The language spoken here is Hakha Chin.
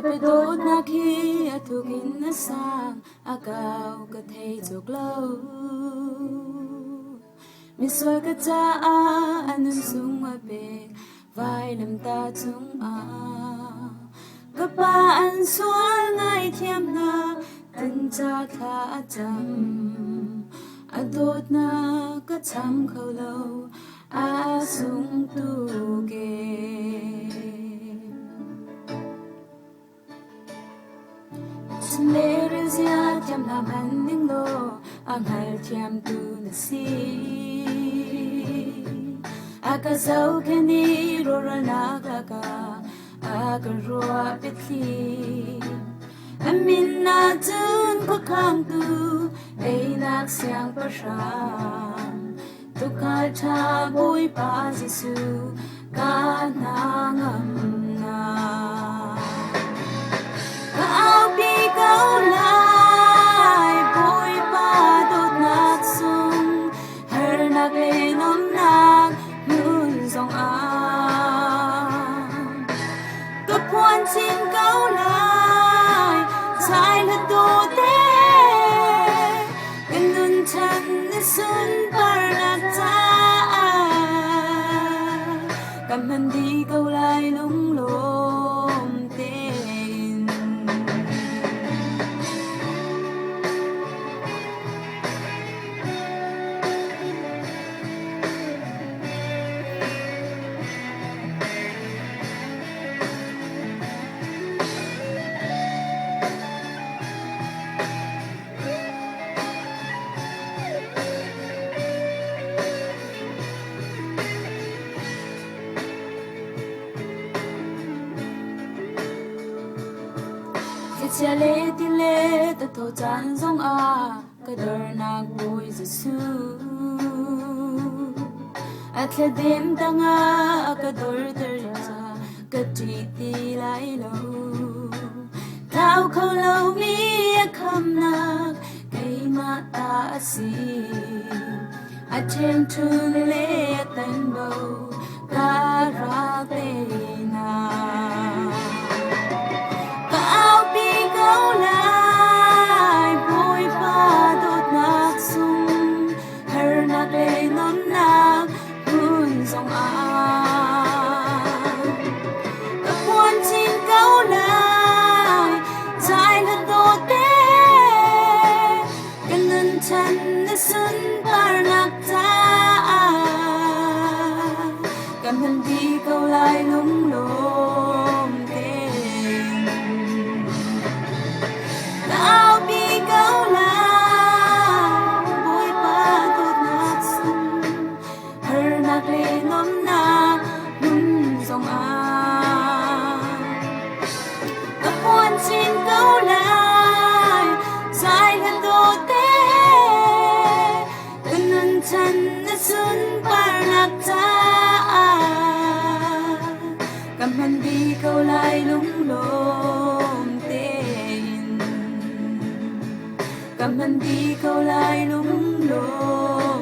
Bawipa dawtnak hi a thuk in a sang, a kau ka thei cawk lo. Misual ka caah a nun sung a pek, vailamtah cungah. Ka pa an sual ngaithiam hna, kan ca thla a cam. A dawtnak ka cham kho lo, a sung tuk ee. Chunle zia thiam hna hmanh ning law a hngalthiamtu na si. A ka zohkhenh i rawhralnak lakah a ka ruah biathli. A min ah cun khuakhangtu einak siangpahrang tuukhal ṭha Bawipa Jesuh ka hna ngamnak. Ka aupi ko lai Bawipa dawtnak sung harnak le nuamhnak hmun zongah. Ka phuan chin ko lai chai hla te kan nun chan ni sunparnak caah kan hman dih ko lai lunglawm tein. Thlichia le tile tatho caan zongah ka dornak Bawi Jesuh. A thladem tangah a ka dorter ca ka ṭih ti lai lo. Thlau kho lomi a khamnak keimah ta a si. A ṭhemṭhun le a tanbo ka rak teinak. Ka aupi ko lai Bawipa dawtnak sung harnak le nuamhnak hmun zongah. Ka phuan chin ko lai zai hla dawte ka nun chan na sunparnak caah ka hman dih ko lai lunglawm tein. Ka aupi ko lai Bawipa dawtnak sung harnak le nuamhnak hmun zongah. Ka puan chin ko lai zai hla dawte ka nun chan na sunparnak caah ka hman dih ko lai lunglawm tein ka hman dih ko lai lunglawm.